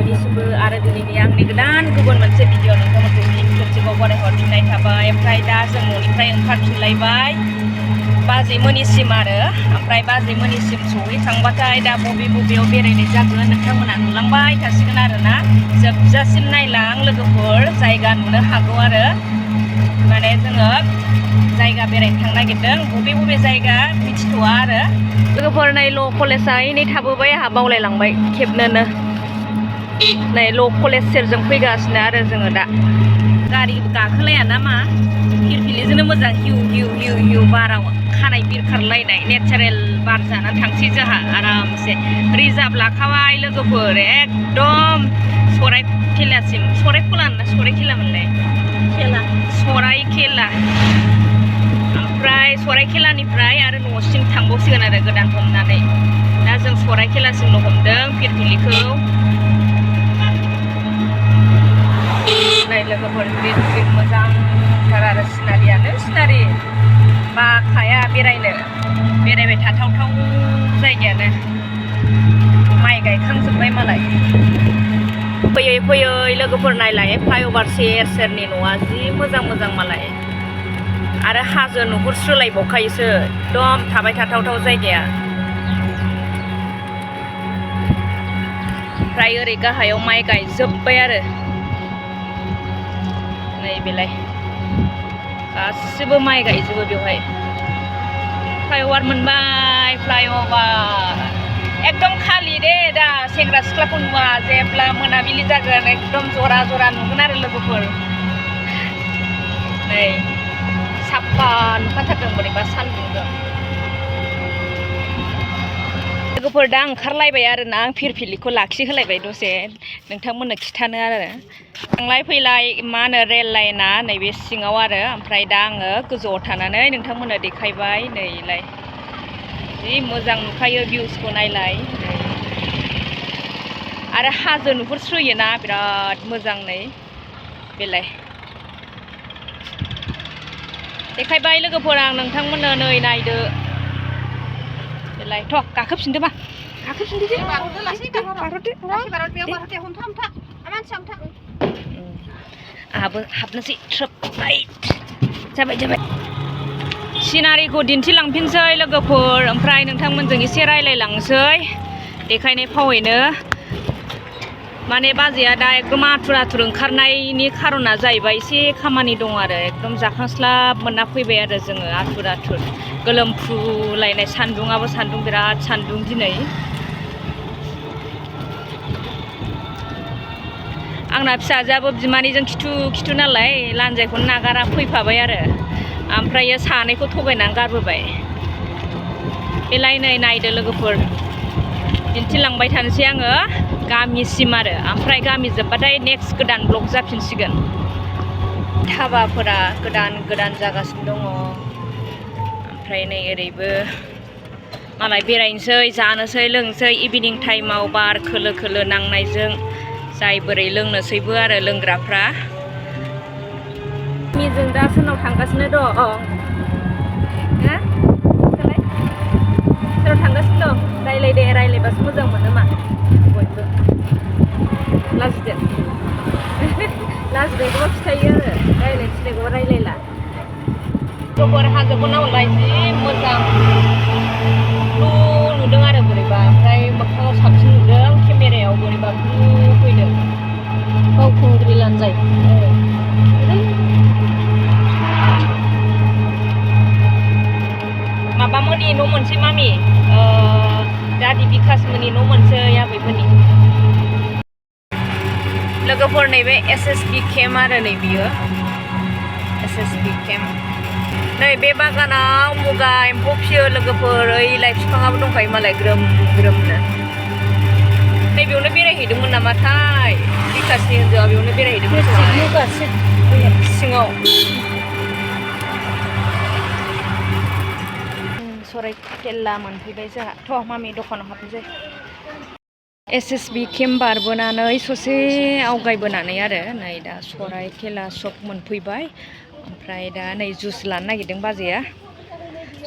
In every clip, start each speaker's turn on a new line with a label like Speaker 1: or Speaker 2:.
Speaker 1: नोंथांमोननिसिमबो आरो दिनैनि आंनि गोदान गुबुन मोनसे भिडिअ नोंथांमोनखौ फिन खेबसेबाव बरायहरफिननाय थाबाय। ओमफ्राय दा जों न'निफ्राय ओंखारफिनलायबाय बाजैमोननिसिम ओमफ्राय बाजैमोननिसिम सहैखांबाथाय दा बबेयाव बेरायनाय जागोन नोंथांमोना नुलांबाय थासिगोन आरोना। जोबजासिम नायलां लोगोफोर, जायगा नुनो हागौ आरो माने जोङो जायगा बेरायनो थांनो नागिरदों। बबे जायगा मिथिथ'आ आरो लोगोफोर। नै ल' कलेजआ नै थाबोबाय, आंहा बावलायलांबाय खेबनोनो। नै ल' कलेज सेरजों फैगासिनो आरो जोङो दा। गारि गाखोलाया ना मा, फिरफिलिजोंनो मोजां हिउ हिउ बाराव खानाय बिरखारलायनाय नेचारेल बार जानानै थांसै जोंहा आरामसे। रिजार्भ लाखाबाय लोगोफोर, एकदम सराइखेलासिम। सराइखेला ना सराइखेलामोनलाय? सराइखेला। ओमफ्राय सराइखेलानिफ्राय आरो न'सिम थांबावसिगोन आरो गोदान हमनानै। दा जों सराइखेलासिमल' हमदों फिरफिलिखौ। नै लोगोफोर ग्रिन मोजांथार आरो सिनारियानो सिनारि, बाखाया बेरायबाय थाथावथाव जायगायानो। माइ गायखांजोब्बाय मालाय। फैयै लोगोफोर नायलाय, फ्लाइअभार सेरनि न'आ जि मोजां मालाय। आरो हाजो नुहुरस्रोलायबावखायोसो, एकदम थाबाय थाथावथाव जायगाया। ओमफ्राय ओरै गाहायाव माइ गायजोब्बाय आरो नै बेलाय गासिबो माइ गायजोबो बेवहाय। फ्लाइअभार मोनबाय, फ्लाइअभार एकदम खालि दे दा। सेंग्रा सिख्लाखौ नुवा, जेब्ला मोनाबिलि जागोन एकदम जरा नुगोन आरो लोगोफोर। नै साफा नुखाथारदों बोरैबा सान्दुंजों। लोगोफोर दा ओंखारलायबाय आरोना, आं फिरफिलिखौ लाखिहोलायबाय दसे नोंथांमोननो खिथानो आरो। थांलाय फैलाय मा होनो रेल लाइना नैबे सिङाव आरो। ओमफ्राय दा आङो गोजौआव थानानै नोंथांमोननो देखायबाय। नैलाय जि मोजां नुखायो भिउसखौ नायलाय। आरो हाजो नुहुरस्रोयोना बिराद मोजां। नै बेलाय देखायबाय लोगोफोर आं नोंथांमोननो। नै नायदो बेलाय। थ' गाखोफिनदो मा, गाखोफिनदो दे। आंहाबो हाबनोसै ट्रोप जाबाय। सिनारिखौ दिन्थिलांफिनसै लोगोफोर, ओमफ्राय नोंथांमोनजों एसे रायलायलांसै देखायनाय फावैनो। माने बाजैया दा एकदम आथुर ओंखारनायनि खारना जाहैबाय एसे खामानि दं आरो। एकदम जाखांस्लाब मोनना फैबाय आरो जोङो आथुर गोलोमफ्रुलायनाय। सान्दुङाबो बिराद सान्दुं दिनै। आंना फिसाजोआबो बिमानैजों खिथु नालाय लान्जायखौनो नागारा फैफाबाय आरो। ओमफ्रायो सानैखौ थगायनानै गारबोबाय। बेलाय नै नायदो लोगोफोर, दिन्थिलांबाय थानोसै आङो गामिसिम आरो। ओमफ्राय गामि जोबबाथाय नेक्स्ट गोदान ब्लग जाफिनसिगोन। धाबाफोरा गोदान जागासिनो दङ। ओमफ्राय नै ओरैबो मालाय बेरायनोसै जानोसै लोंनोसै इभिनिं टाइमाव बार खोलो नांनायजों जाय बोरै लोंनोसैबो आरो लोंग्राफ्रा। जों दा सोरनाव थांगासिनो दं? सोरनाव थांगासिनो दं? रायलाय दे, रायलायबासो मोजां मोनो मा बयबो। लाजिदो लाजिनायखौबा खिथायो आरो, रायलायनो थिननायखौबा रायलायला। लोगोफोर हाजोखौ नाहरलाय जि मोजां नुदों आरो बोरैबा। ओमफ्राय मोखाङाव साबसिन नुदों, केमेरायाव बोरैबा फैदों बावखुंग्रि लानजाय। माबामोननि न' मोनसै मामि, दादि बिकास मोननि न' मोनसै, आबैमोननि। लोगोफोर नैबे SSB केम्प आरो नै बियो SSB केम्प। नै बे बागानाव मुगा एम्फौ फियो लोगोफोर। ओइलाय बिफाङाबो दंखायो मालाय ग्रोमनो। नै बेयावनो बेरायहैदोंमोन नामाथाय बिकासनि हिन्जावआ, बेयावनो बेरायहैदोंमोन सिङाव। सराइखेला मोनफैबाय जोंहा। थ' मामि दखानाव हाबनोसै। SSB केम्प बारबोनानै ससे आवगायबोनानै आरो नै दा सराइखेला सक मोनफैबाय। ओमफ्राय दा नै जुस लानो नागिरदों बाजैया,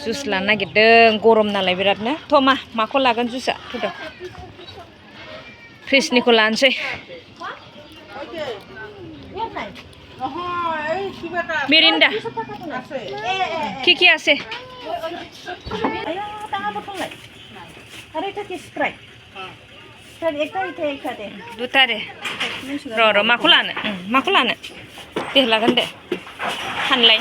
Speaker 1: जुस लानो नागिरदों गरम नालाय बिरादनो। थ' माखौ लागोन जुसआ? फैद' फ्रिजनिखौ लानोसै। Mirinda. Kiki আছে আয়া টাঙা বটল আরে এটা কি স্প্রাইট একটা দে দুটা দে र माखौ लानो दे लागोन दे फानलाय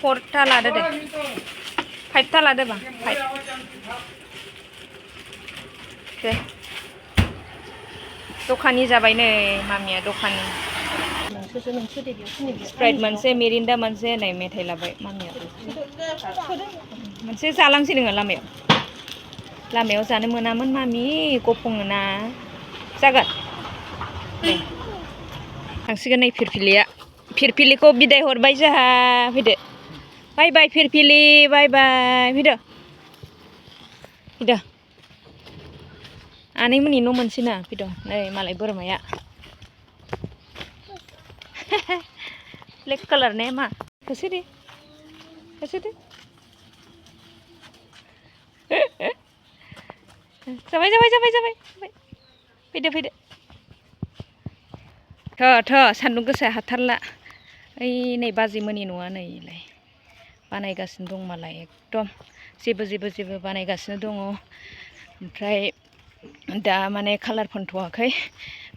Speaker 1: फरथा लादो दे फाइभथा लादो बा फाइभ दे दखानि जाबाय नै मामिया दखानि स्प्राइट मोनसे मिरिन्डा मोनसे नै मेथाइ लाबाय मामिया मोनसे जालांसै नोङो लामायाव जानो मोनामोन मामि गफङोना जागोन दे थांसिगोन नै फिरफिलिखौ बिदाय हरबाय जोंहा फैदो बाय बाय फिरफिलि बाय बाय फैदो आनैमोननि न' मोनसेना फैदो नै मालाय बोरमाया ब्लेक कालार ने मा होसोदो जाबाय फैदो थ' सान्दुं गोसा हाथारला ओइ नै बाजैमोननि न'आ नैलाय बानायगासिनो दं मालाय एकदम जेबो बानायगासिनो दङ ओमफ्राय दा माने कालार फोनथ'वाखै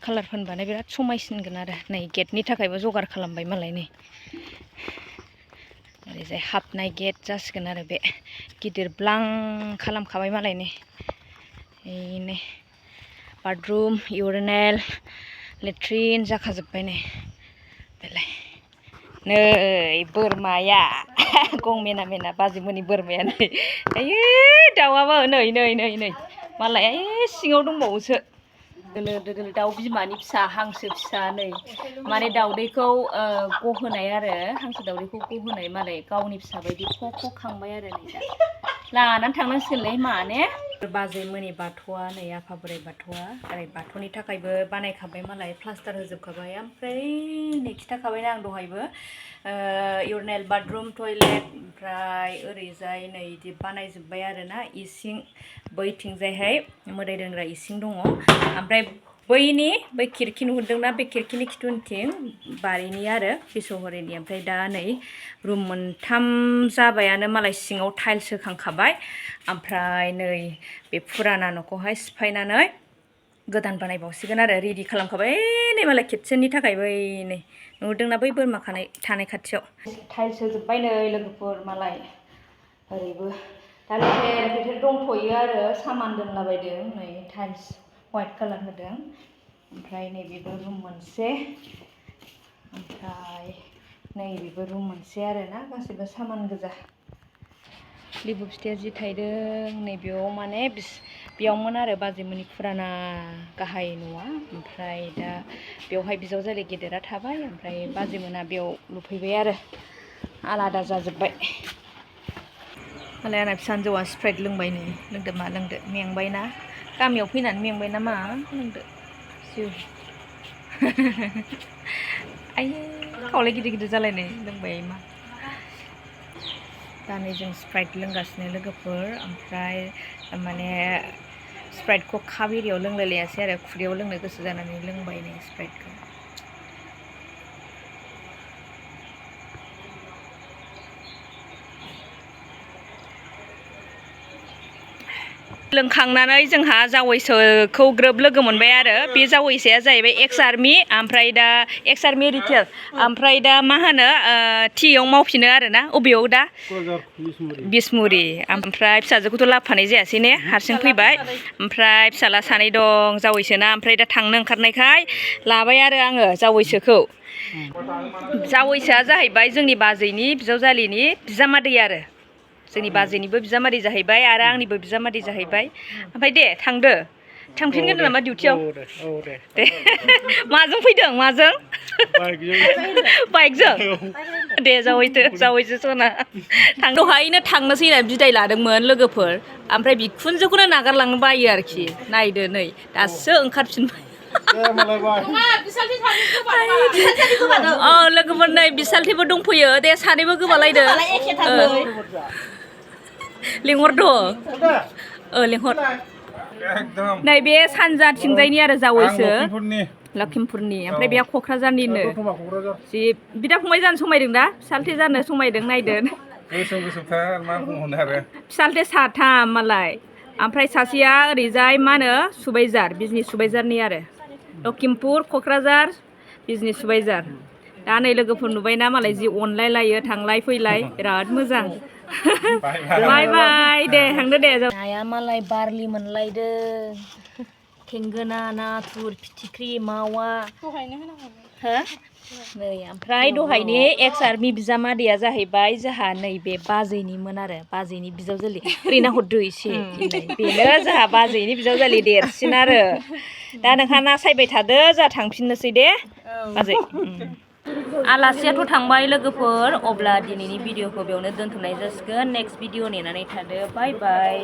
Speaker 1: कालार फोनबानो बिराद समायसिनगोन आरो नै गेटनि थाखायबो जगार खालामबाय मालाय नै ओरैजाय हाबनाय गेट जासिगोन आरो बे गिदिर ब्लां खालामखाबाय मालाय नै बाथरुम इउरिनेल लेट्रिन जाखाजोब्बाय नै बेलाय नै बोरमाया गं मेना बाजैमोननि बोरमाया नै आयै दाउआबो नै मालाय सिङाव दंबावोसो दोलो दाउ बिमानि फिसा हांसो फिसा नै माने दाउदैखौ गहोनाय आरो हांसो दाउदैखौ गहोनाय मालाय गावनि फिसा बायदि ख' खांबाय आरो नै दा लानानै थांनांसिगोनलै माने बाजैमोननि बाथौआ नै आफा बोराइ बाथौआ ओरै बाथौनि थाखायबो बानायखाबाय मालाय प्लास्टार होजोबखाबाय ओमफ्राय नै खिथाखाबायना आं दहायबो इउरिनेल बाथरुम टयलेट ओमफ्राय ओरैजाय नै इदि बानायजोब्बाय आरोना इसिं बैथिंजायहाय मोदाय दोनग्रा इसिं दङ ओमफ्राय बै खिरखि नुहुरदोंना बे खिरखिनि खिथुउनथिं बारिनि आरो बिसहरिनि ओमफ्राय दा नै रुम मोनथाम जाबायानो मालाय सिङाव टाइल्स होखांखाबाय ओमफ्राय नै बे फुराना न'खौहाय सिफायनानै गोदान बानायबावसिगोन आरो रेडि खालामखाबाय नै मालाय किटचेननि थाखाय बै नै नुहुरदोंना बै बोरमा थानाय खाथियाव टाइल्स होजोब्बाय नै लोगोफोर मालाय ओरैबो दा लेथेर दंथ'यो आरो सामान दोनलाबायदों नै टाइल्स व्हाइट कालार होदों ओमफ्राय नैबेबो रुम मोनसे ओमफ्राय नैबेबो रुम मोनसे आरोना गासैबो सामान गोजा लेबु फिथाइया जि थाइदों नैबेयाव माने बेयावमोन आरो बाजैमोननि फुराना गाहाय न'आ ओमफ्राय दा बेवहाय बिजावजालि गेदेरा थाबाय ओमफ्राय बाजैमोना बेयाव लुफैबाय आरो आलादा जाजोब्बाय मालाय आंना फिसाजोआ स्प्राइट लोंबाय नै लोंदो मा लोंदो मेंबायना गामियाव फैनानै मेंबाय नामा लोंदो जिउ आयै खावलाय गिदिर जालायनाय लोंबाय मा दा नै जों स्प्राइट लोंगासिनो लोगोफोर ओमफ्राय माने स्प्राइटखौ काप एरियाव लोंलायलायासै आरो खुरैयाव लोंनो गोसो जानानै लोंबाय नै स्प्राइटखौ लोंखांनानै जोंहा जावैसोखौ ग्रोब लोगो मोनबाय आरो बे जावैसोया जाहैबाय एक्स आर्मि ओमफ्राय दा एक्स आर्मि रिटायार ओमफ्राय दा मा होनो टिआव मावफिनो आरोना अबेयाव दा बिसमुरि ओमफ्राय फिसाजोखौथ' लाबोफानाय जायासै ने हारसिं फैबाय ओमफ्राय फिसाला सानै दं जावैसोना ओमफ्राय दा थांनो ओंखारनायखाय लाबाय आरो आङो जावैसोखौ जावैसोआ जाहैबाय जोंनि बाजैनि बिजावजालिनि बिजामादै आरो जोंनि बाजैनिबो बिजामादै जाहैबाय आरो आंनिबो बिजामादै जाहैबाय ओमफ्राय दे थांदो थांफिनगोन नामा डिउटियाव दे माजों फैदों माजों बाइकजों दे जावैसो सना दहायनो थांनोसै होनना बिदाय लादोंमोन लोगोफोर ओमफ्राय बिखुनजोखौनो नागारलांनो बायो आरोखि नायदो नै दासो ओंखारफिनबाय लोगोफोर नै बिसालथेबो दंफैयो दे सानैबो गोबालायदो लिंहरद' लिंहर
Speaker 2: एकदम
Speaker 1: नैबे सानजाथिंजायनि आरो जावैसो
Speaker 2: लखिमपुरनि
Speaker 1: लखिमपुरनि ओमफ्राय बेहा क'क्राझारनिनो जि बिदा फंबाय जानो समायदों दा फिसालथे जानो समायदों नायदों
Speaker 2: गोसोम गोसोमथार मा बुंहरनो आरो
Speaker 1: फिसालथे साथाम मालाय ओमफ्राय सासेया ओरैजाय मा होनो सुबायजार बिजनि सुबायजारनि आरो लखिमपुर क'क्राझार बिजनि सुबायजार दा नै लोगोफोर नुबायना मालाय जि अनलायलायो थांलाय फैलाय बिराद मोजां बाय बाय दे थांदो दे नाया मालाय बारलि मोनलायदों थेंगोना नाथुर फिथिख्रि मावा हो नै ओमफ्राय दहायनि एक्स आर्मि बिजामादैया जाहैबाय जोंहा नैबे बाजैनिमोन आरो बाजैनि बिजावजालि ओरैनो हरदो एसे बेनो जोंहा बाजैनि बिजावजालि देरसिन आरो दा नोंहा ना सायबाय थादो जोंहा थांफिननोसै दे बाजै आलासियाथ' थांबाय लोगोफोर अब्ला दिनैनि भिडिअखौ बेयावनो दोनथ'नाय जासिगोन नेक्स्ट भिडिअ नेनानै थादो बाय बाय